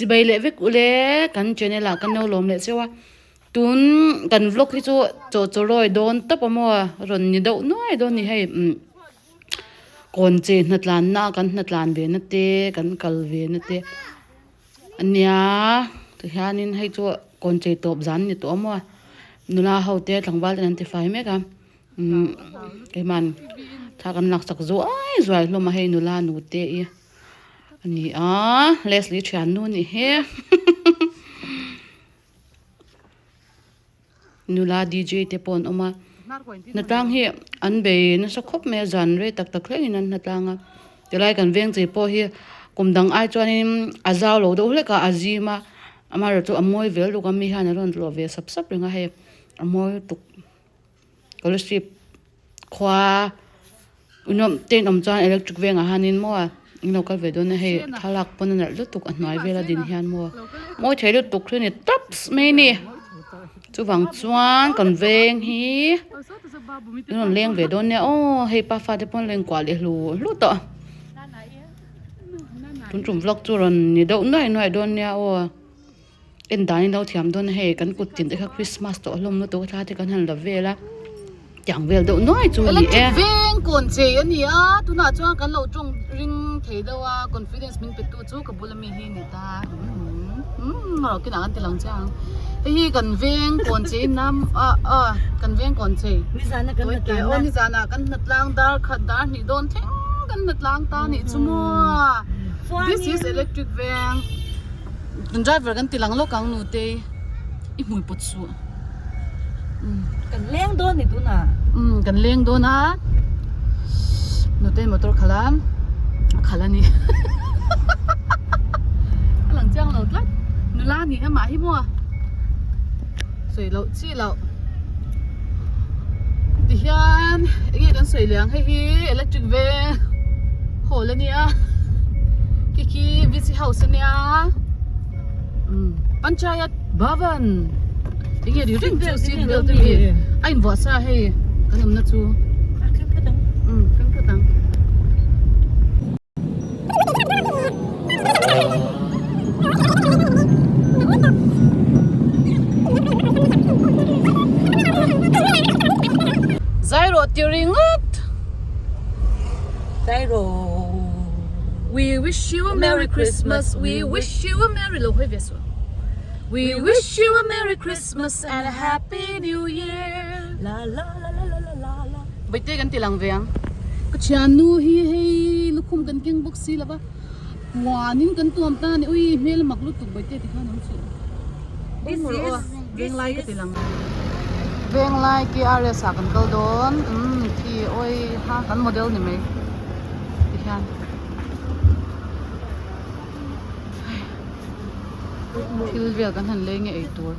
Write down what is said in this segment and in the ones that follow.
Chibai leh vek ule kan channel ah kan lo lawm leh cheu a tun kan vlog hi chu chaw chaw rawi dawn tawp a maw rawn ni deuh nuai dawn a ni hei umm kawn che hnatlan na kan hnatlan ve na te kan kal ve na te a nia tihianin hei chu kawn chei tawp zan a ni tawh a maw nula ho te tlangval ten an ti fai mek a umm keiman thla kan laksak zuai zuai hlawm a hei nula nute i. A ni a Leslie thiannu a nih hi nula D_J te pawh an awm a hnatlang hi an bei nasa khawp mai a zan rei tak tak thlengin an hnatlang a tilai kan veng chei pawh hi kum dang ai chuanin a zau lo deuh hlek a a zim a amaherawhchu a mawi vel lutuk a mi hian an rawn tlawh ve sap sap reng a hei a mawi lutuk. Scholarship khua inawm te in awm chuan electric vengah hianin maw in lo kal ve dawn a hei thlalak pawn a nalh lutuk a hnuai vela din hian maw mawi thei lutuk hi a ni tawps mai a ni chuvang chuan kan veng hi in rawn leng ve dawn nia aw hei pa fate pawn a lo inkuah leh hlu hlu tawh tun tum vlog chu rawn ni deuh nuai nuai dawn nia aw. En dan in lo thiam dawn a hei kan kut tin te kha Christmas tawh hlawm lutuk a thla te kan han la vel a tiang vel deuh nuai chu a ni e. Electric veng kawn chei a ni a tunah chuan kan lo tawng ring thei deuh a confidence min pe tu chu ka bula mi hi a ni ta umm erawh kinah kan ti lang chiang ang hei hi kan veng kawn chei nam a a kan veng kawn chei aw nizanah kan hnatlang dar khat dar hnih dawn thleng kan hnatlang ta a nih chu maw this is electric veng. Driver kan ti lang lawk ang nutei i hmui pawt suh. Kan leng dawn ni tunah. Umm kan leng dawn a nutei motor khalh a a khalh a ni a lang chiang lo tlat nula ni amah hi maw sawi loh chi loh tihian enge kan sawi leh ang hei hi electric veng hall a nia khi khi V_C house a nia umm panchayat bhavan enge ri reng chu seat belt a mi a invuah sa hei kan awmna chu umm thleng phawt ang. Zai rawh ti ringawt. Zai rawh. We wish you a merry Christmas we wish you a merry lo hawi ve suh. We wish you a merry Christmas and a happy new year. La la la la la la la. Vaite kan ti lang ve ang. Ka thiannu hi hei lukhum kan keng bawk si lova puanin kan tuam ta a ni ui hmel mak lutuk vaite ti khan awm suh. This is Venglai ka ti lang. Venglai KRS ah kan kal dawn umm khi awi ha kan model ni mai ti hian. Thil vel kan han lei nge ei tur.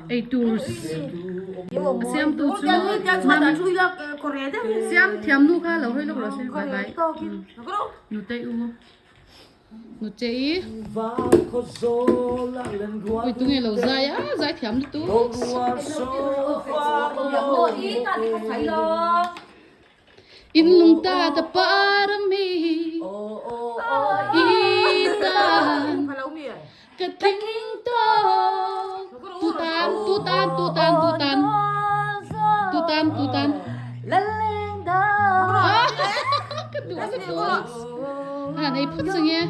Eitur siamtu chu siam thiam nu kha lo hawi lawk rawh se bye bye nutei u nutei ui tunge lo zai a zai thiam lutuk. In lung ta ta par mi i tan ka tling tawk tu tan tu tan tu tan tu tan tu tan tu tan ka duh lutuk a nei phawt chang e.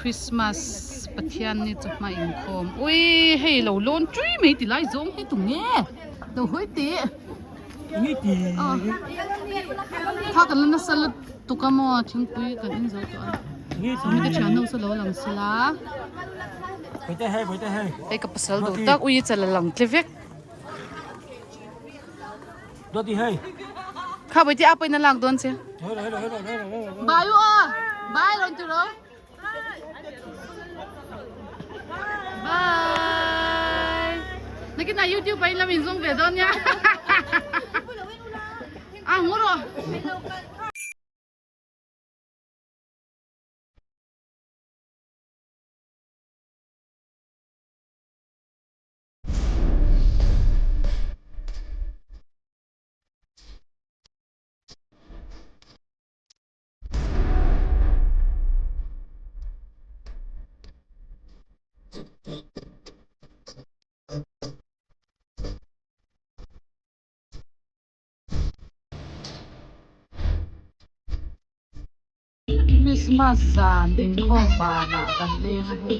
Christmas Pathian ni chu hma inkhawm ui hei lo lawn tui mai ti lai zawng hi tunge lo hawi teh. Kha kan la nasa lutuk a maw thingpui kan in zo tawh a sawmi te thian ho saw lo lang sela hei ka pasal duh tak ui chal a lang tle vek kha bawihte a pawhin a lak dawn che bai u aw bai rawn ti rawh. Bye. Nakin ah YouTube ah in lam in zawng ve dawn nia. A ngu rawh. Christmas zan inkhawm banah kan leng a hei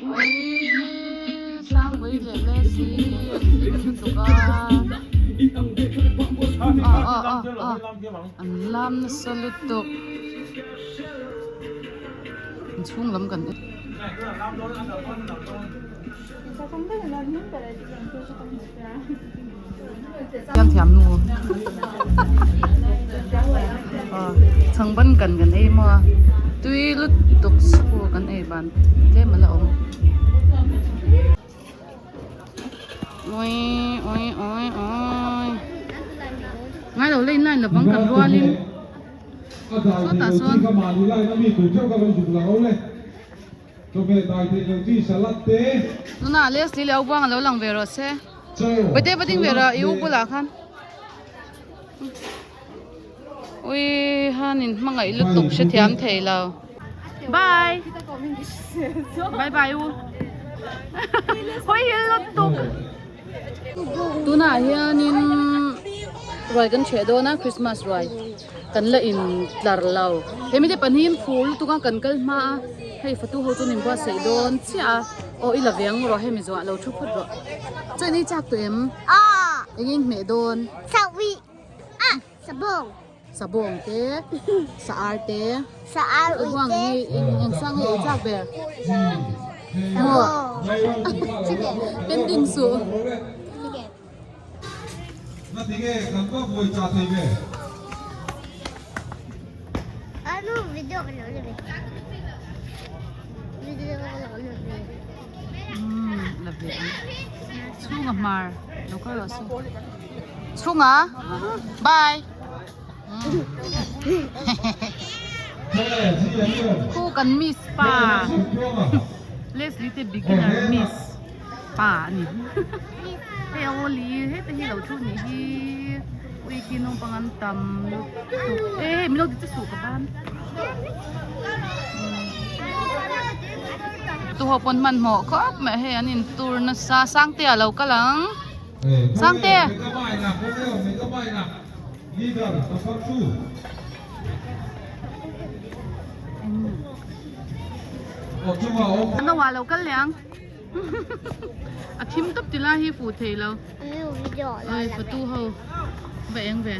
Awii Sangpui leh Leslie an hlim lutuk a aw aw aw aw. An lam nasa lutuk. Inchhung lam kan en. Thiam thiam nu. Chhangban kan kan ei maw a. Tui lutuk chhu kan ei ban tlem a la awm. Ui ui ui ui ngai lo lane line lovang kan rualin sawtah sawn tunah Leslie leh Aubuang a lo lang ve rawh se Bawihte va ding ve rawh i u bulah khan Ui han in hmangaih lutuk hrethiam thei lo. Bye. Bye bye u. Hawi hil lutuk. Tunah hianin ruai kan ṭheh dawn a Christmas ruai kan la in tlar lo. He mite pahnih phur lutuk a kan kal hma a hei fatu ho chu an inbuatsaih dawn chiah a aw i la ve ang rawh hemi zawhah lo thu phawt rawh. Chuan i chak tawh em? Eng in hmeh dawn? Ah, sabawng. Sabawng te, sa ar te. Sa ar ui te. Eng sang nge i chak ber? Sabawng. Chicken. Pending su. Chicken. Anu video ka lo le. Video ka lo le. La ve ang. Chhunga hmar lo kal rawh se. Chhunga bye. Khu kan miss pa. Leslie te beginner miss pa ani. Hei a awli heta hi lo thu nih hi. Ui khi naupang an tam lutuk. E hei min lo ti che suh ka ban. Tu ho pawn hmanhmawh khawp mai hei an in tur nasa Sangte a lo kal ang Sangte Ano a lo kal leh ang a thim tawp ti lai hi fuh thei lo oi fatu ho va eng ve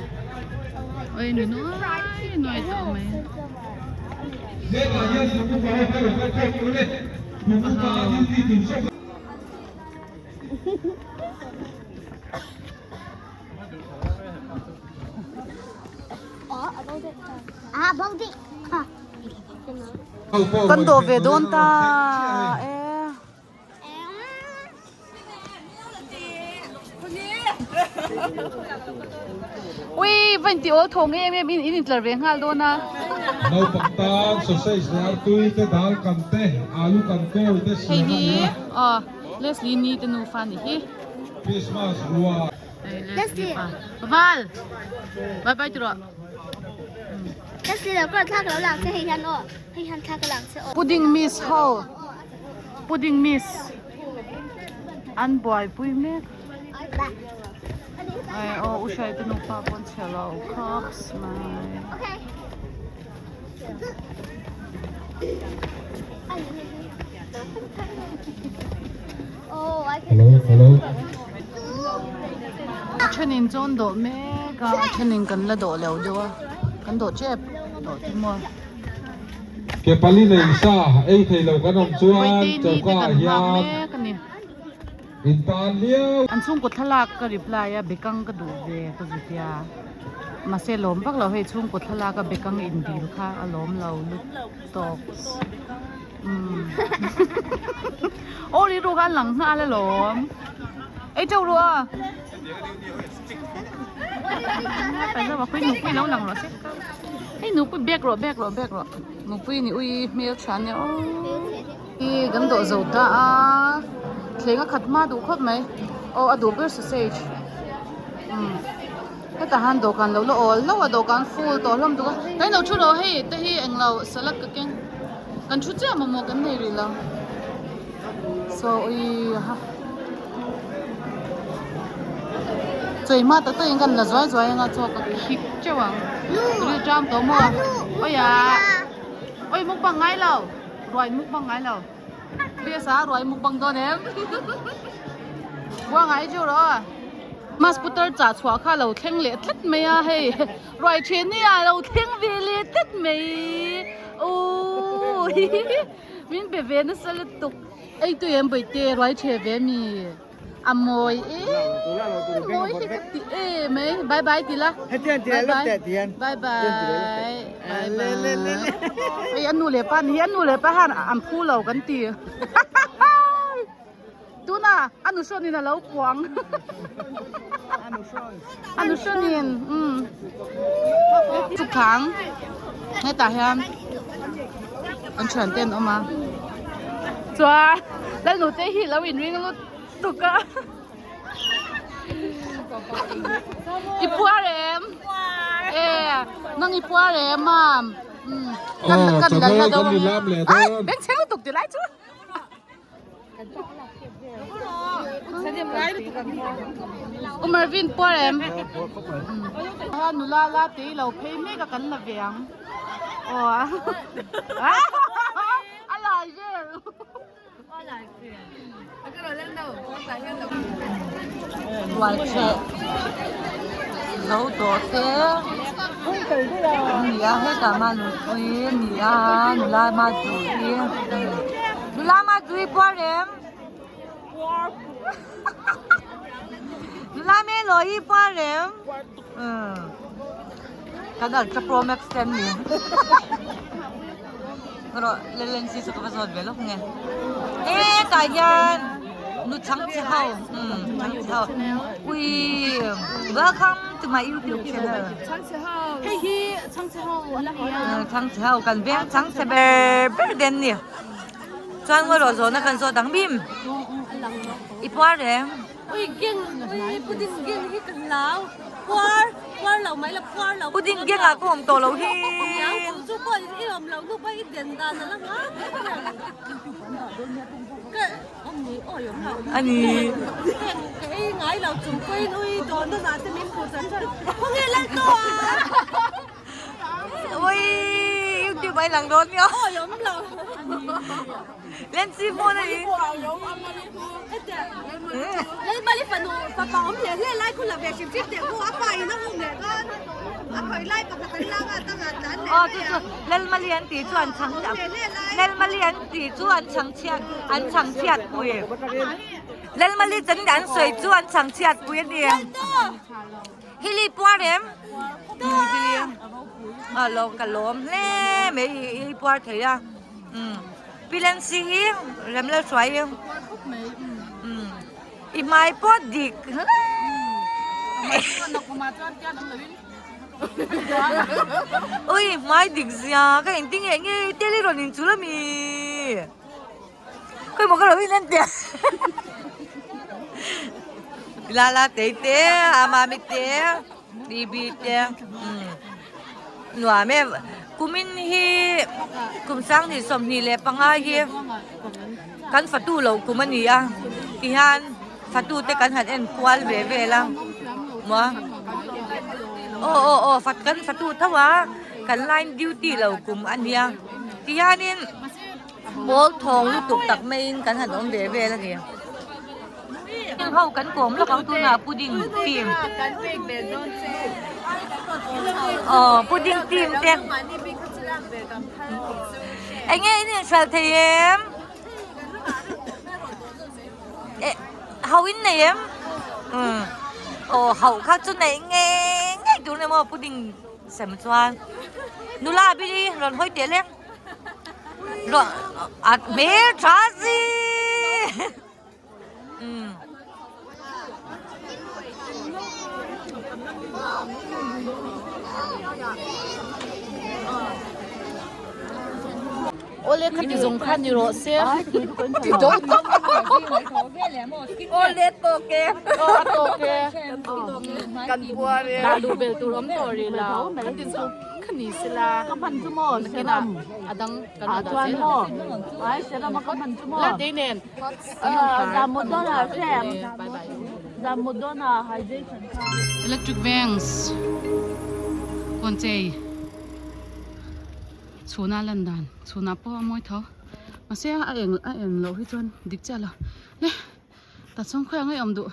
oi nui nuai nuai tawh mai. Kan dawh ve dawn ta e. Ui va inti awl thawng em em in in intlar ve nghal dawn a. Naupang tan sausage leh artui te dal kan te alu kan kawi te Hei siam a hi ni a. aw Leslie ni te nufa ni hi. Christmas rua. Hei Leslie pa. Val. Bye bye ti rawh. Leslie lo kawr thla ka lo lak che hei hian aw hei hian thla ka lak che aw. Pudding miss ho. Pudding miss an buaipui mek ai aw u hrai te nupa pawn chhe lo khawp mai. Hello hello. A thenin. Thenin chawn dawh mek a, a thenin kan la dawh lo deuh a, kan dawh tep tawh chu maw. Ke pali nei sa ei thei lo kan awm chuan choka ah hian in tan viau. An chhungkaw thlalak ka reply a bekang ka duh ve ka zu tia mahse lawm vak lo hei chhungkaw thlalak a bekang in dil kha a lawm lo lut tawk umm aw rilru kha an lang nghal alawm ei teuh ru a nupui lo lang rawh se hei nupui bag rawh bag rawh bag rawh nupui ni ui hmel tha ania aw hi kan dawh zo ta a thleng a khat hma duh khawp mai aw a duh ber sausage umm hetah han dawhkan lo la awl hlauh a dawhkan full tawh hlawm tuk a kan lo thu rawh hei te hi englo salad ka keng kan thu chiah mamawh kan nei rih lo saw ui ha chei hma tak takin kan la zuai zuai anga chaw ka khik teuh ang ri ṭam tawh maw awi ah awi mukbang ngai lo ruai mukbang ngai lo bsa ruai mukbang dawn em buanga ei chu rawh mas putar chah chhuah kha lo thleng leh tlat mai a hei ruai ṭhin hi a lo thleng ve leh tlat mai aww min be ve nasa lutuk ei tui em bawihte ruai ṭhe ve mi a mawi em mawi hi ka ti em mai bye bye ti la bye bye bye bye bye bye ei a nu leh pa ni hi a nu leh pa han an phu lo kan ti tuna a nu hrawn in a lo puang a nu hrawn in um chukang hetah hian an thian te an awm a chuan lalnu te hi lo inring lut tuk a i puar em e nang i puar em mam kan kan lal na deuh ang ai bengchheng lutuk ti lai chu. U Marvin puar em? A nula la te i lo phei mek a kan la ve ang. Aw a. A lai vel. Rual chheh zo tawh te nia hetah mah nupui nia nula mah chu hi nula mah chu hi puar em nula me lo hi puar em kan ultra pro max te an ni. Rawh leleng si chu ka va zawt ve lawk nge hetah hian nu chhang chhe ho umm chhang chhe ho ui welcome to my youtube channel chhang chhe ho hei hi chhang chhe ho an ni a chhang chhe ho kan veng chhang chhe ber ber te an ni chuan ngawi rawh zawhna kan zawt ang bim i puar em. Ui geng ui puding geng hi ka hlau puar puar lo mai la puar lo puding geng ah ka awm tawh lo hi chu chu pawh i awm lo nu pawh i den dan a la nghak ka awm ni awi awm lo ani heng ka ei ngai lo chung pawhin ui dawn dawn ah te min put chan chan khawnge lal tawh a ui youtube ah i lang dawn nia awi awm lo Lenchi hmun a ni. Lalmali fanu fapa awm hle hle lai khu la ve hrim hrim teh khu a pa in a um leh khan a khawi lai pakhat an lak a tang ah tlan leh Aw chu chu Lalmali an tih chu an chhang Lalmali an tih chu an chhang chhiat an chhang chhiat pui Lalmali chan an sawi chu an chhang chhiat pui a ni. Hili puar em? Hili a lo ka lawm hle mai i puar thei a umm Pi Lensi hi rem lal hruai hi umm i hmai pawh dik hle ui hmai dik zia ka engtin nge nge tel i rawn inchul ami Khawi maw ka lo in en teh Lala tei te a mami te bibi te nuam em kumin hi kum sanghnih 25 hi kan fatu loh kum a ni a tihian fatu te kan han en kual ve vel a maw aw aw aw kan fatu tho a kan line duty lo kum a nia tihianin. Pawl thawng lutuk tak maiin kan han awm ve vel a ni. Ho kan kawm lawk ang tunah pudding team. Aw pudding team te. Enge in inhral thei em? Eh ho in nei em? Aw ho kha chu nei nge ngei tur ni maw pudding sem chuan. Nula bili rawn hawi teh leng. A hmel tha si. Awle khati zawng kha ni rawh se ti dawn Awle tawk e. A tawk e. Kan puar e. Dah luh bel tur awm tawh rih lo. Khati zawng kha ni sela. Ka hman chu maw Nakinah a dang kan la dah zel ang. Ai serum a ka hman chu maw. La tei nen. Zamudona hrem. Bye bye. Zamudona hydration kha. Electric Banks Kawnchei chhuna lan dan chhunah pawh a mawi tho mahse a eng a eng loh hi chuan dik chiah lo le tah chuan khawiah nge awm duh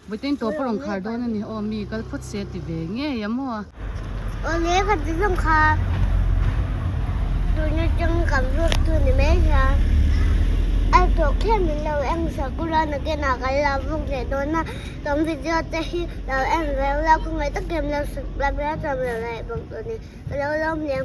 vawiin tawp a rawn khar dawn a ni aw mi kal phawt se ti ve ngei a maw. Awle ka ti zawng kha tuna tang kan vlog tu ni mai hian a tawh khian min lo en sak ula nakinah kan lo vlog leh dawn a kan video te hi lo en ve ula khawngaih takin lo subscribe ula chuan lo like bawk dawn a ni ka lo lawm hle.